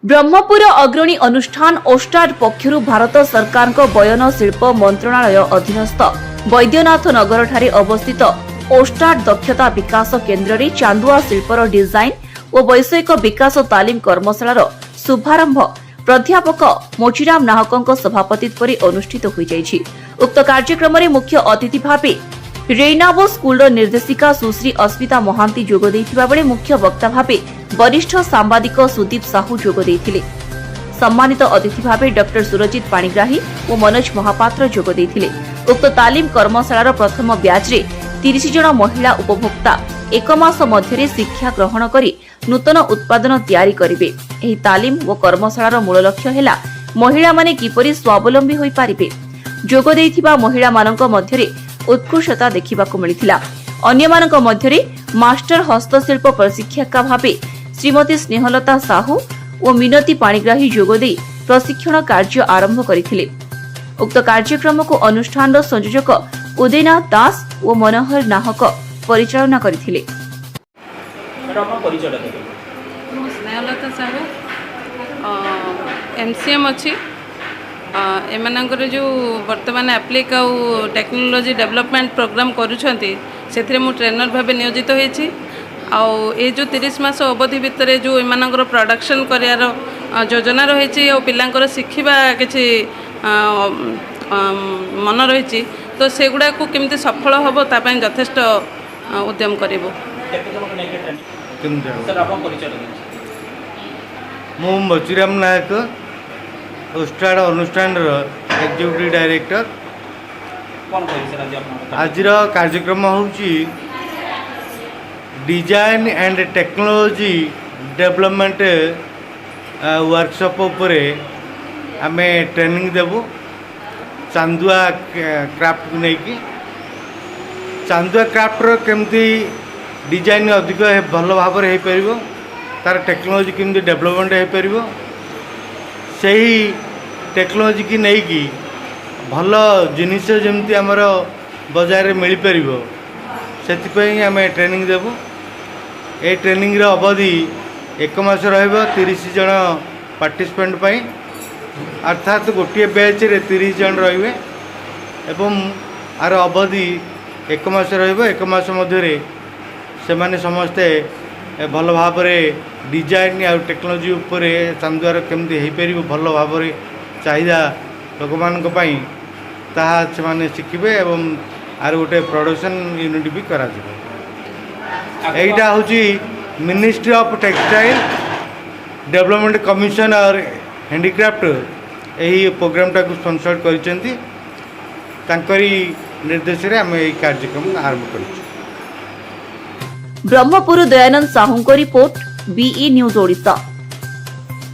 ବ୍ରହ୍ମପୁର ଅଗ୍ରଣୀ ଅନୁଷ୍ଠାନ ଓଷ୍ଟାଡ୍ ପକ୍ଷରୁ ଭାରତ ସରକାରଙ୍କ ବୟନ ଶିଳ୍ପ ମନ୍ତ୍ରଣାଳୟ ଅଧୀନସ୍ଥ ବୈଦ୍ୟନାଥ ନଗରଠାରେ ଅବସ୍ଥିତ ଓଷ୍ଟାଡ୍ ଦକ୍ଷତା ବିକାଶ କେନ୍ଦ୍ରରେ ଚାନ୍ଦୁଆ ଶିଳ୍ପର ଡିଜାଇନ୍ ଓ ବୈଷୟିକ ବିକାଶ ତାଲିମ କର୍ମଶାଳାର ଶୁଭାରମ୍ଭ ପ୍ରାଧ୍ୟାପକ ମୋଚିରାମ ନାହକଙ୍କ ସଭାପତିତ୍ୱରେ ଅନୁଷ୍ଠିତ ହୋଇଯାଇଛି। ଉକ୍ତ କାର୍ଯ୍ୟକ୍ରମରେ ମୁଖ୍ୟ ଅତିଥି ଭାବେ ରେଇନାବୋ ସ୍କୁଲର ନିର୍ଦ୍ଦେଶିକା ସୁଶ୍ରୀ ଅସ୍ମିତା ମହାନ୍ତି ଯୋଗ ଦେଇଥିବା ବେଳେ ମୁଖ୍ୟ ବକ୍ତା ଭାବେ ବରିଷ୍ଠ ସାମ୍ବାଦିକ ସୁଦୀପ ସାହୁ ଯୋଗ ଦେଇଥିଲେ। ସମ୍ମାନିତ ଅତିଥି ଭାବେ ଡକ୍ଟର ସୁରଜିତ ପାଣିଗ୍ରାହୀ ଓ ମନୋଜ ମହାପାତ୍ର ଯୋଗ ଦେଇଥିଲେ। ଉକ୍ତ ତାଲିମ କର୍ମଶାଳାର ପ୍ରଥମ ବ୍ୟାଚ୍ରେ 30 ଜଣ ମହିଳା ଉପଭୋକ୍ତା ଏକ ମାସ ମଧ୍ୟରେ ଶିକ୍ଷା ଗ୍ରହଣ କରି ନୂତନ ଉତ୍ପାଦନ ତିଆରି କରିବେ। ଏହି ତାଲିମ ଓ କର୍ମଶାଳାର ମୂଳ ଲକ୍ଷ୍ୟ ହେଲା ମହିଳାମାନେ କିପରି ସ୍ୱାବଲମ୍ବୀ ହୋଇପାରିବେ। ଯୋଗ ଦେଇଥିବା ମହିଳାମାନଙ୍କ ମଧ୍ୟରେ ଉତ୍କୃଷ୍ଟତା ଦେଖିବାକୁ ମିଳିଥିଲା। ଅନ୍ୟମାନଙ୍କ ମଧ୍ୟରେ ମାଷ୍ଟର ହସ୍ତଶିଳ୍ପ ପ୍ରଶିକ୍ଷିକା ଭାବେ ଶ୍ରୀମତୀ ସ୍ନେହଲତା ସାହୁ ଓ ମିନତୀ ପାଣିଗ୍ରାହୀ ଯୋଗଦେଇ ପ୍ରଶିକ୍ଷଣ କାର୍ଯ୍ୟ ଆରମ୍ଭ କରିଥିଲେ। ଉକ୍ତ କାର୍ଯ୍ୟକ୍ରମକୁ ଅନୁଷ୍ଠାନର ସଂଯୋଜକ ଉଦୟନାଥ ଦାସ ଓ ମନୋହର ନାହକ ପରିଚାଳନା କରିଥିଲେ। ମ୍ୟାଡ଼ାମ୍, ଆପଣ ପରିଚୟଟା ଦେବେ। ମୁଁ Snehalata Sahu, M C M ଅଛି। ଏମାନଙ୍କର ଯେଉଁ ବର୍ତ୍ତମାନ ଆପ୍ଲିକ୍ ଆଉ ଟେକ୍ନୋଲୋଜି ଡେଭଲପମେଣ୍ଟ ପ୍ରୋଗ୍ରାମ୍ କରୁଛନ୍ତି, ସେଥିରେ ମୁଁ ଟ୍ରେନର୍ ଭାବେ ନିୟୋଜିତ ହୋଇଛି। ଆଉ ଏ ଯେଉଁ 30 ମାସ ଅବଧି ଭିତରେ ଯେଉଁ ଏମାନଙ୍କର ପ୍ରଡକ୍ସନ୍ କରିବାର ଯୋଜନା ରହିଛି ଆଉ ପିଲାଙ୍କର ଶିଖିବା କିଛି ମନ ରହିଛି, ତ ସେଗୁଡ଼ାକୁ କେମିତି ସଫଳ ହେବ, ତା ପାଇଁ ଯଥେଷ୍ଟ ଉଦ୍ୟମ କରିବୁ। କେତେ ଜଣଙ୍କୁ ନେଇକି ଟ୍ରେନିଂ କେମିତି ହେବ? ସାର୍, ଆପଣ ପରିଚୟଟା ଦିଅନ୍ତୁ। ମୁଁ ମଚିରାମ ନାୟକ, ଓଷ୍ଟାଡ୍ ଅନୁଷ୍ଠାନର ଏକ୍ଜିକ୍ୟୁଟିଭ୍ ଡାଇରେକ୍ଟର। କ'ଣ କହିବେ ସାର୍, ଆଜି ଆପଣଙ୍କ ଆଜିର କାର୍ଯ୍ୟକ୍ରମ ହେଉଛି design and technology development workshop ଉପରେ ଆମେ ଟ୍ରେନିଂ ଦେବୁ। ଚାନ୍ଦୁଆ କ୍ରାଫ୍ଟକୁ ନେଇକି ଚାନ୍ଦୁଆ କ୍ରାଫ୍ଟର କେମିତି ଡିଜାଇନ୍ ଅଧିକ ଭଲ ଭାବରେ ହେଇପାରିବ, ତା'ର ଟେକ୍ନୋଲୋଜି କେମିତି ଡେଭଲପମେଣ୍ଟ ହେଇପାରିବ, ସେହି ଟେକ୍ନୋଲୋଜିକି ନେଇକି ଭଲ ଜିନିଷ ଯେମିତି ଆମର ବଜାରରେ ମିଳିପାରିବ, ସେଥିପାଇଁ ଆମେ ଟ୍ରେନିଂ ଦେବୁ। ଏହି ଟ୍ରେନିଂର ଅବଧି ଏକ ମାସ ରହିବ, 30 ଜଣ ପାର୍ଟିସିପେଣ୍ଟ ପାଇଁ। ଅର୍ଥାତ୍ ଗୋଟିଏ ବ୍ୟାଚ୍ରେ 30 ଜଣ ରହିବେ ଏବଂ ଆର ଅବଧି ଏକ ମାସ ରହିବ। ଏକ ମାସ ମଧ୍ୟରେ ସେମାନେ ସମସ୍ତେ ଭଲ ଭାବରେ ଡିଜାଇନ୍ ଆଉ ଟେକ୍ନୋଲୋଜି ଉପରେ ଚାନ୍ଦୁଆର କେମିତି ହେଇପାରିବ ଭଲ ଭାବରେ ଚାହିଦା ଲୋକମାନଙ୍କ ପାଇଁ, ତାହା ସେମାନେ ଶିଖିବେ ଏବଂ ଆର ଗୋଟେ ପ୍ରଡକ୍ସନ୍ ୟୁନିଟ୍ ବି କରାଯିବ। ଏଇଟା ହେଉଛି Ministry of Textile Development Commission ଆଉ ହ୍ୟାଣ୍ଡିକ୍ରାଫ୍ଟ ଏହି ପ୍ରୋଗ୍ରାମଟାକୁ ସ୍ପନ୍ସର୍ କରିଛନ୍ତି। ତାଙ୍କରି ନିର୍ଦ୍ଦେଶରେ ଆମେ ଏହି କାର୍ଯ୍ୟକ୍ରମ ଆରମ୍ଭ କରିଛୁ। ବ୍ରହ୍ମପୁର ଦୟାନନ୍ଦ ସାହୁଙ୍କ ରିପୋର୍ଟ, ବିଇ ନ୍ୟୁଜ୍ ଓଡ଼ିଶା।